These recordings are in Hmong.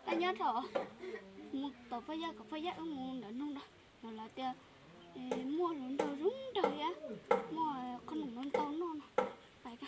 Nyob rau mus tom Paj Yaj kom Paj Yaj wb mus ntawm noog no, lawv tias muaj hluas nraug zoo nraug thiab muaj qhob noom ntau ntau noj no. Pais.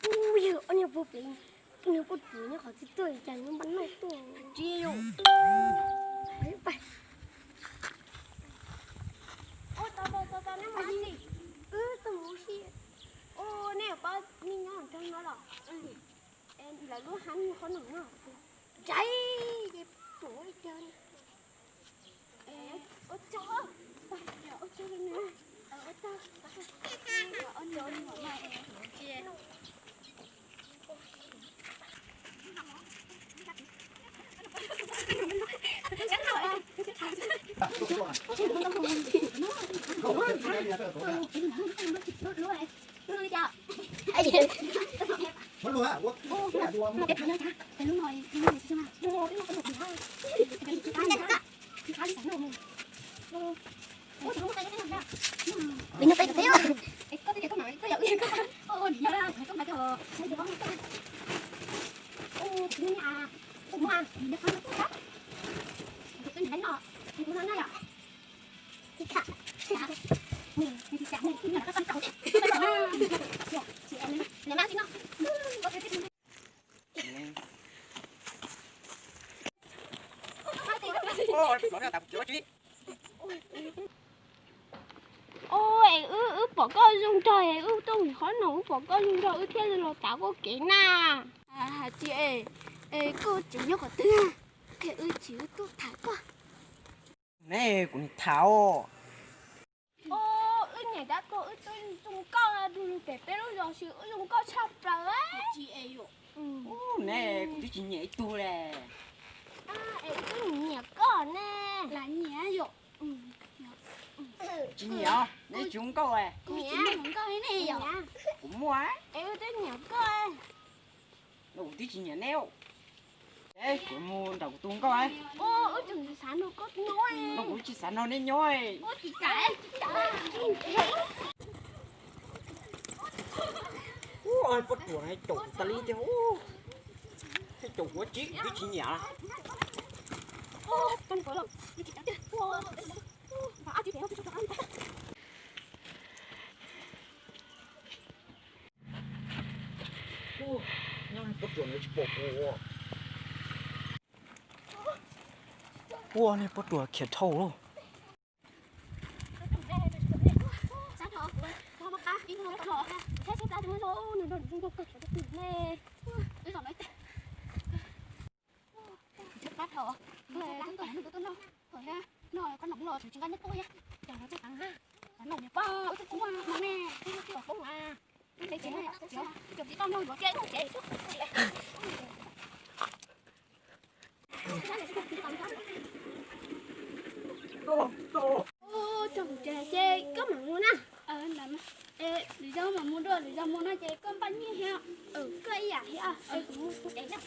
Ub, yog ob niag pog pem, ob niag poj ruam nyob qhov twg tuaj cas nyob npaj noj tuaj. Tsis yog. Ua tau tau tau tau neb mus ua si. Ua neb yuav pab nej nyob nrog no los? Lawv lub hab qhob noom no. Tsaib, ces pum ib co. Ua tsaug, ua tsaug li na. Ua, es wb, wb pom koj zoo nraug es wb tuaj mus qhov no, wb pom koj zoo nraug wb thiaj li los tav koj kev na. Hais tias, es koj tseem nyob qhov twg? Qhia wb tsis wb tuaj tham koj. Ne, kuv nim tham os. Wb niam dab tuag wb twb zoo nkauj, du lug pem peb lub zos ces wb zoo nkauj tshaj plaws. Ne, kuv twb tsis nyiam ib tug le. Es wb twb nyiam koj ne. Lam nyiam yom. Tsis nyiam, neb tsis zoo nkauj. Kuv tsis zoo nkauj ne yom. Kuv muaj. Es wb twb nyiam koj. No kuv twb tsis nyiam neb. Es kuv mus nram kuv tus nkauj. Wb tseem xav nrog koj nyob. No kuv tsis xav nrog neb nyob. Ub, poj ruam no caum tas li tiag. Caum kuv tsis, kuv twb tsis nyiam. Ua, nej poj ruam khiav dhau lawm. Tsoom tsev ces koj mam mus na. Lwm zaus mam mus dua, lwm zaus mus no ces koj npaj nyiaj thiab. Koj ib yam thiab, kuv mus kuv tsev na.